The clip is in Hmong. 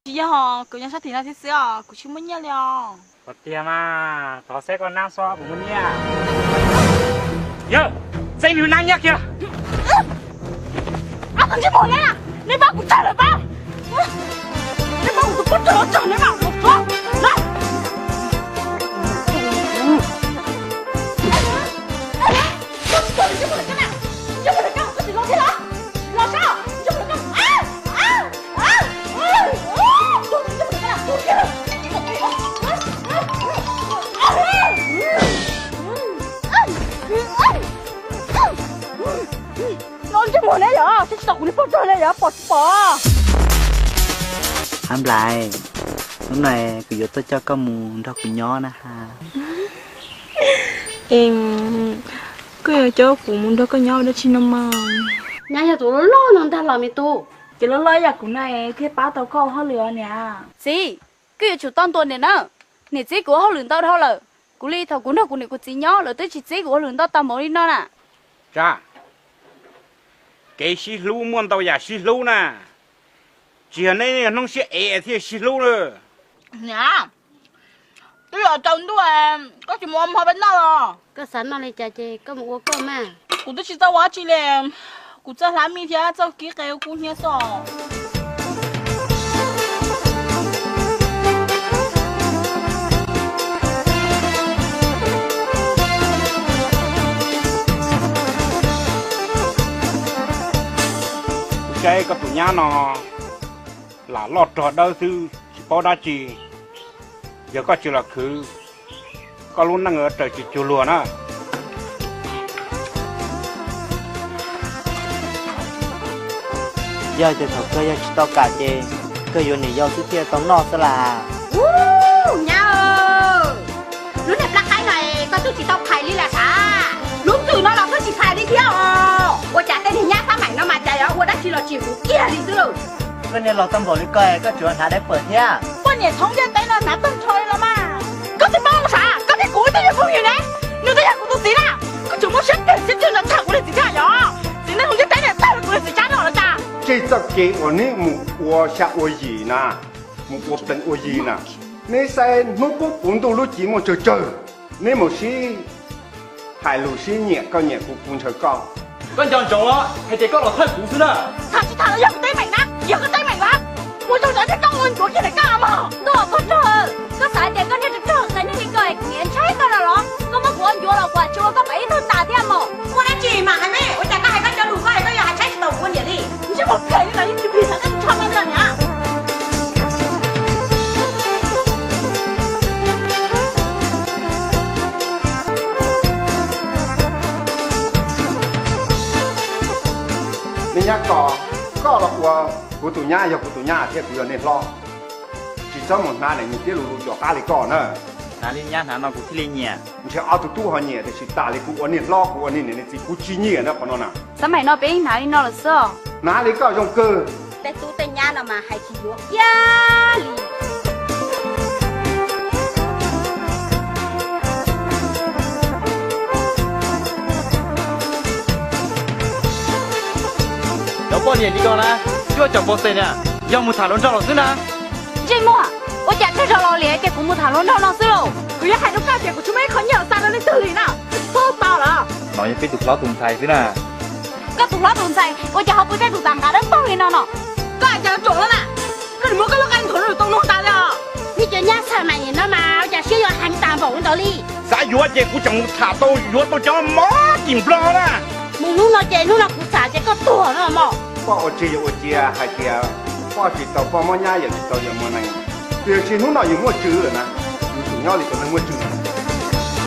Tsis yog, kuv nyob sab tim no thiab xwb os, kuv tsis muaj nyiaj li os. Qhov tiag mas, thov saib koj nab xwb puas muaj nyiaj. Yawg, txeeb nws nab nyiaj kiag. Ab, ntsej muag neb, neb pab kuv tag lawm pab. Neb pab kuv tus poj rog los tso neb mam los suav na. No ntsej muag ne yog, saib tsis taus kuv li poj rog ne yog, pom tsis pom? Ab Nplais, hnub no kuv yuav tuaj coj koj mus nrog kuv nyob na ha. Koj yuav coj kuv mus nrog koj nyob ua dab tsi no mas? Nyab yog tus loj loj no ntag los me tub. Ces loj loj yam kuv na thiaj pab tau koj ua hauj lwm os niam. Txiv, koj yuav tsum tau ntuas niam na. Niam txib kuv ua hauj lwm ntau dhau lawm. Kuv li thaum kuv nrog kuv niam kuv txiv nyob lawv twb tsis txib kuv ua hauj lwm ntau tau npaum li no na. Tsab, kev sib hlub muaj ntau yam sib hlub na. Tsis yog neb hnub siab ev thiaj sib hlub na. Niam, twb yuav tsaus ntuj, koj tsis mus ua hmo peb noj los? Koj xav noj li cas ces koj mus ua koj mas. Kuv twb tsis txawj ua dab tsi li, kuv txawj hlab mij thiab txawj kib qe ua kub hnyiab xwb os. Kuv saib koj tus nyab no lam loj rog dawb xwb tsis paub dab tsi. Yog koj tsis los khwv, koj lub neej yuav raws tsis cuag luag na. Yog tias thaum kawg yog tsis tau kam ces kawg yuav niam yau xwb thiaj tau noj xwb las. Ub, nyab, lub niag plab qaib no koj twb tsis tau phais li las sav? Lub twm no los koj tsis phais li thiab os. Ua cas tej niag nyab xab maim no mas cas yuav ua dab tsi los tsis huv kiag li xwb lauj. Koj niag los tau npaum li ko koj tseem hnav diaper thiab? Poj niam thoob ntiaj teb no hnav tag nrho li los mas. Koj tsis paub sav, koj thiab kuv twb yog phooj ywg ne, nws twb yog kuv tus txiv na. Koj tseem muab siab phem siab ceg los tham kuv niag txiv thiab yog? Txiv neej hauv ntiaj teb no tag li kuv niag txiv tsab no los cas? Txij txoj kev uas neb mus ua xya ua yim na, mus ua plees ua yi na, neb saib hnub qub puv ntuj lub civ muaj tsawg tsawg, neb mus sib hais lus sib nyiam koj nyiam kuv kuv ntshaw koj. Koj nco ntsoov hais tias koj los thawj kuv xwb na. Tham tsis tham los yog kuv teeb meem na, yog koj teeb meem mas. Ua rau cov niag koj ua ncuav kiag daim koj mog. Tuaj phooj rog, koj xav tias koj niag rog rog ntxhais neeg li ko kuv yuav ntshai koj no los? Koj muab kuv ua ncuav los kuv tsis ua koj pem ib tug tas thiab mog. Ua dab tsi mas hais me, ua cas koj hais koj cov lus koj hais koj yog hais saib tsis taus kuv niam li. Ntsej muag phem li no yeej tsis plig txog koj tsis tshaj koj niam. Me nyab ko, koj los ua kuv tus nyab, yog kuv tus nyab thiab kuv yog nej hlob. Tsis txhob mus hnav niag nyiam tiab lus lus cov qab li koj na. Hnav li nyab hnav no kuv thiaj li nyiam. Ntshe ob tug tub ho nyiam tiam sis tas li kuv ua niag hlob kuv ua niag niam niag txiv kuv tsis nyiam na qhov no na. Xab maim no peb yeej hnav li no lawm xwb os. Hnav li koj zoo kawg. Tej tub tej nyab no mas hais tsis yuav kiag li. Cov poj niam li ko na, cuaj caum pov xees na, yog mus tham hluas nraug los xwb na. Ntsej muag, ua cas tsawg zaus los li ces kuv mus tham hluas nraug no xwb lauj? Kuv yuav hais rau koj tias kuv tsis muaj ib qho nyiaj los xa rau leej twg li na, tsis txhob tau lawm. No yog peb tus hlob tus ntxhais xwb na. Koj tus hlob tus ntxhais ua cas ho pw tej tus tas nqa dawb paug li no no? Koj hais cas tsuam no na, koj nim muab koj lub qe nthuav rau tau no tas li os. Nej cov nyab xab maim no mas ua cas siab yuav heev tas npaum li ntawd li. Xav yuav ces kuv tseem mus tham tau yuav tau cov mob tim Nplog na. Mus hnub no ces hnub no kuv xam ces koj tuag no mog. Poj ua tseg yog ua cia hais tias poj tsis tau poj mob nyab yawm tsis tau yawm muaj neeg, tiam sis hnub no yus muaj tswv lawm na, yus tsum nyob li tus neeg muaj tswv.